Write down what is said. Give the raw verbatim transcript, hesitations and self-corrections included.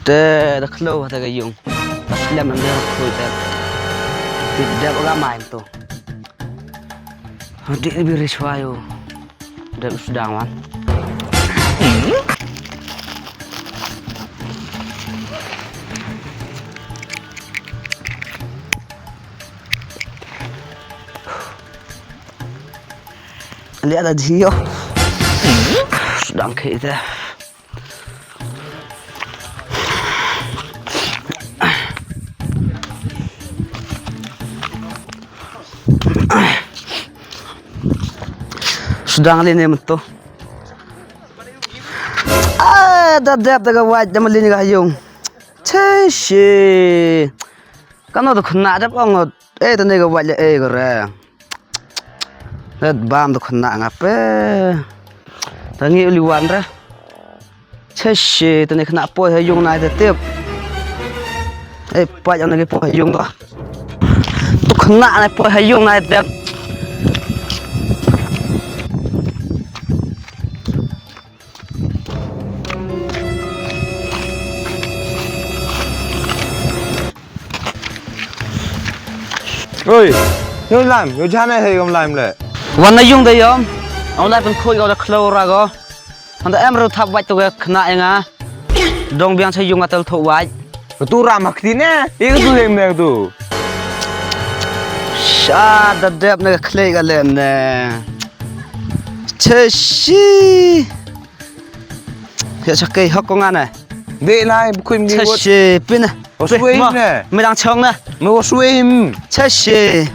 Te da khlo ha te ka yung. Ba slem nang de khlo te. Ti dep ga mai to. Dep bi riswa yo. Dep sdang wan. Lihat aja yo. Sdang ke ite. Sdang li ne mento. Ah, da dep da ka wait da mali ne ka yung. Che shi. Kano da khna dep ong. Eh, tane ka wait le eh ka re. Dat bam da khna nga pe. Tangi uli wan re. Che shi, tane khna poi ha yung nai te tip. Eh, pa yang nai poi ha yung ba. Tu khna nai poi ha yung nai te. Oi, nyo lam, nyo jana he gam lam le. Wan na yung da yom. Ong lai pen khoi ko da khlo ra go. Handa em ru thap wait to ga khna ya nga. Dong biang cha yung atel tho wait. Tu ram hak ti ne. I tu hem ne tu. Sha da dep ne khle ga le ne. Che shi. Ya cha kei hok ko nga ne. De lai bu khim di Che wot. Shi pin ne. Wa swe ne. Me dang chong ne. Me wa swe him. Che shi.